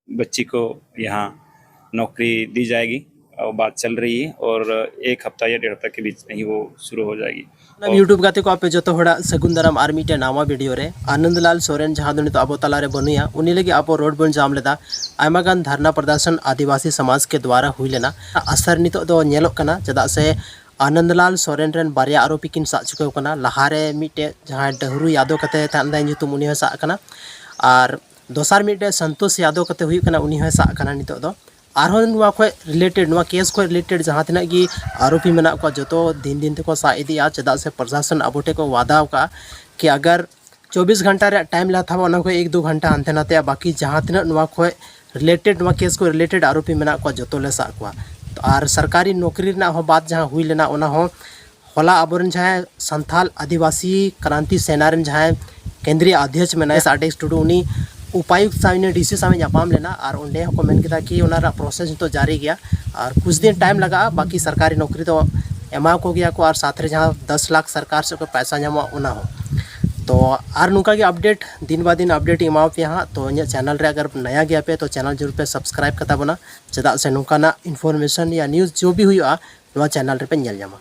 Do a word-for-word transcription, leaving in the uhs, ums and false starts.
बच्ची को यहाँ नौकरी दी जाएगी। और बात चल रही है और एक हफ्ता या डेढ़ हफ्ता के बीच में ही वो शुरू हो जाएगी। YouTube ᱜᱟᱛᱮ ᱠᱚ, ᱟᱯᱮ ᱡᱚᱛᱚ ᱦᱚᱲᱟᱜ ᱥᱟᱹᱜᱩᱱ ᱫᱟᱨᱟᱢ ᱟᱨ ᱢᱤᱫᱴᱮᱱ ᱱᱟᱣᱟ ᱵᱷᱤᱰᱤᱭᱳ ᱨᱮ᱾ ᱟᱱᱚᱱᱫ ᱞᱟᱞ ᱥᱚᱨᱮᱱ, ᱡᱟᱦᱟᱸ ᱫᱚ ᱱᱤᱛᱚᱜ ᱟᱵᱚ ᱛᱟᱞᱟᱨᱮ ᱵᱟᱹᱱᱩᱭᱟ, ᱩᱱᱤ ᱞᱟᱹᱜᱤᱫ ᱟᱵᱚ ᱨᱳᱰ ᱵᱚᱱ ᱡᱟᱢ ᱞᱮᱫᱟ᱾ ᱟᱭᱢᱟ ᱜᱟᱱ ᱫᱷᱟᱨᱱᱟ ᱯᱨᱚᱫᱚᱨᱥᱚᱱ ᱟᱹᱫᱤᱵᱟᱹᱥᱤ ᱥᱚᱢᱟᱡᱽ ᱠᱮ ᱫᱣᱟᱨᱟ ᱦᱩᱭ ᱞᱮᱱᱟ᱾ ᱟᱥᱟᱨ ᱱᱤᱛᱚᱜ ᱫᱚ ᱧᱮᱞᱚᱜ ᱠᱟᱱᱟ, ᱪᱮᱫᱟᱜ ᱥᱮ ᱟᱱᱚᱱᱫ ᱞᱟᱞ ᱥᱚᱨᱮᱱ ᱨᱮᱱ ᱵᱟᱨᱭᱟ ᱟᱨᱳᱯᱤ ᱠᱤᱱ ᱥᱟᱵ ᱪᱩᱠᱟᱹᱣ ᱠᱟᱱᱟ᱾ ᱞᱟᱦᱟᱨᱮ ᱢᱤᱫᱴᱮᱡ ᱡᱟᱦᱟᱸᱭ ᱰᱟᱹᱦᱨᱩ ᱭᱟᱫᱚ ᱠᱟᱛᱮ ᱛᱟᱦᱮᱸ ᱞᱮᱱ ᱛᱟᱭ ᱧᱩᱛᱩᱢ, ᱩᱱᱤ ᱦᱚᱸᱭ ᱥᱟᱵ ᱠᱟᱱᱟ, ᱟᱨ ᱫᱚᱥᱟᱨ ᱢᱤᱫᱴᱮᱡ ᱥᱚᱱᱛᱳᱥ ᱭᱟᱫᱚ ᱠᱟᱛᱮ ᱦᱩᱭᱩᱜ ᱠᱟᱱᱟ, ᱩᱱᱤ ᱦᱚᱸᱭ ᱥᱟᱵ ᱠᱟᱱᱟ ᱱᱤᱛᱚᱜ ᱫᱚ᱾ ᱟᱨᱦᱚᱸ ᱱᱚᱣᱟ ᱠᱷᱚᱡ ᱨᱤᱞᱮᱴᱮᱰ, ᱱᱚᱣᱟ ᱠᱮᱥ ᱠᱷᱚᱡ ᱨᱤᱞᱮᱴᱮᱰ ᱡᱟᱦᱟᱸ ᱛᱤᱱᱟᱹᱜ ᱜᱮ ᱟᱨᱳᱯᱤ ᱢᱮᱱᱟᱜ ᱠᱚᱣᱟ, ᱡᱚᱛᱚ ᱫᱤᱱ ᱫᱤᱱ ᱛᱮᱠᱚ ᱥᱟᱵ ᱤᱫᱤᱜᱼᱟ, ᱪᱮᱫᱟᱜ ᱥᱮ ᱯᱨᱚᱥᱟᱥᱚᱱ ᱟᱵᱚ ᱴᱷᱮᱱ ᱠᱚ ᱣᱟᱫᱟ ᱟᱠᱟᱫᱼᱟ ᱠᱤ ᱟᱜᱟᱨ ᱪᱚᱵᱵᱤᱥ ᱜᱷᱚᱱᱴᱟ ᱨᱮᱭᱟᱜ ᱴᱟᱭᱤᱢ ᱞᱮ ᱦᱟᱛᱟᱣᱟ, ᱚᱱᱟ ᱠᱷᱚᱡ ᱮᱠ ᱫᱩ ᱜᱷᱚᱱᱴᱟ ᱦᱟᱱᱛᱮ ᱱᱟᱛᱮᱜᱼᱟ, ᱵᱟᱠᱤ ᱡᱟᱦᱟᱸ ᱛᱤᱱᱟᱹᱜ ᱱᱚᱣᱟ ᱠᱷᱚᱡ ᱨᱤᱞᱮᱴᱮᱰ, ᱱᱚᱣᱟ ᱠᱮᱥ ᱠᱷᱚᱡ ᱨᱤᱞᱮᱴᱮᱰ ᱟᱨᱳᱯᱤ ᱢᱮᱱᱟᱜ ᱠᱚᱣᱟ, ᱡᱚᱛᱚ ᱞᱮ ᱥᱟᱵ ᱠᱚᱣᱟ᱾ ᱟᱨ ᱥᱚᱨᱠᱟᱨᱤ ᱱᱚᱠᱨᱤ ᱨᱮᱱᱟᱜ ᱦᱚᱸ ᱵᱟᱛ ᱡᱟᱦᱟᱸ ᱦᱩᱭ ᱞᱮᱱᱟ, ᱚᱱᱟ ᱦᱚᱸ ᱦᱚᱞᱟ ᱟᱵᱚᱨᱮᱱ ᱡᱟᱦᱟᱸᱭ ᱥᱟᱱᱛᱟᱞ ᱟᱹᱫᱤᱵᱟᱹᱥᱤ ᱠᱨᱟᱱᱛᱤ ᱥᱮᱱᱟ ᱨᱮᱱ ᱡᱟᱦᱟᱸᱭ ᱠᱮᱱᱫᱨᱤᱭᱚ ᱚᱫᱷᱭᱚᱠᱥ ᱢᱮᱱᱟᱭᱟ, ᱥᱟᱰᱮᱥ ᱴᱩᱰᱩ, ᱩᱱᱤ ᱩᱯᱟᱭᱩᱠᱛ ᱥᱟᱶ, ᱩᱱᱤ ᱰᱤ ᱥᱤ ᱥᱟᱶ ᱮ ᱧᱟᱯᱟᱢ ᱞᱮᱱᱟ ᱟᱨ ᱚᱸᱰᱮ ᱦᱚᱸᱠᱚ ᱢᱮᱱ ᱠᱮᱫᱟ ᱠᱤ ᱚᱱᱟ ᱨᱮᱱᱟᱜ ᱯᱨᱚᱥᱮᱥ ᱱᱤᱛᱚᱜ ᱡᱟᱹᱨᱤ ᱜᱮᱭᱟ ᱟᱨ ᱠᱩᱪ ᱫᱤᱱ ᱴᱟᱭᱤᱢ ᱞᱟᱜᱟᱜᱼᱟ, ᱵᱟᱠᱤ ᱥᱚᱨᱠᱟᱨᱤ ᱱᱚᱠᱨᱤ ᱫᱚ ᱮᱢᱟ ᱠᱚ ᱜᱮᱭᱟ ᱠᱚ ᱟᱨ ᱥᱟᱛ ᱨᱮ ᱡᱟᱦᱟᱸ ᱫᱚᱥ ᱞᱟᱠᱷ ᱥᱚᱨᱠᱟᱨ ᱥᱮᱫ ᱠᱷᱚᱱ ᱯᱚᱭᱥᱟ ᱧᱟᱢᱚᱜᱼᱟ, ᱚᱱᱟ ᱦᱚᱸ᱾ ᱛᱚ ᱟᱨ ᱱᱚᱝᱠᱟ ᱜᱮ ᱟᱯᱰᱮᱴ, ᱫᱤᱱ ᱵᱟ ᱫᱤᱱ ᱟᱯᱰᱮᱴ ᱤᱧ ᱮᱢᱟ ᱯᱮᱭᱟ ᱦᱟᱸᱜ᱾ ᱛᱚ ᱤᱧᱟᱹᱜ ᱪᱮᱱᱮᱞ ᱨᱮ ᱟᱜᱟᱨ ᱱᱟᱭᱟ ᱜᱮᱭᱟ ᱯᱮ, ᱛᱚ ᱪᱮᱱᱮᱞ ᱡᱟᱹᱨᱩᱲ ᱯᱮ ᱥᱟᱵᱥᱠᱨᱟᱭᱤᱵ ᱠᱟᱛᱟ ᱵᱚᱱᱟ, ᱪᱮᱫᱟᱜ ᱥᱮ ᱱᱚᱝᱠᱟᱱᱟᱜ ᱤᱱᱯᱷᱚᱨᱢᱮᱥᱚᱱ ᱭᱟ ᱱᱤᱭᱩᱡᱽ ᱡᱚ ᱵᱷᱤ ᱦᱩᱭᱩᱜᱼᱟ, ᱱᱚᱣᱟ ᱪᱮᱱᱮᱞ ᱨᱮᱯᱮ ᱧᱮᱞ ᱧᱟᱢᱟ᱾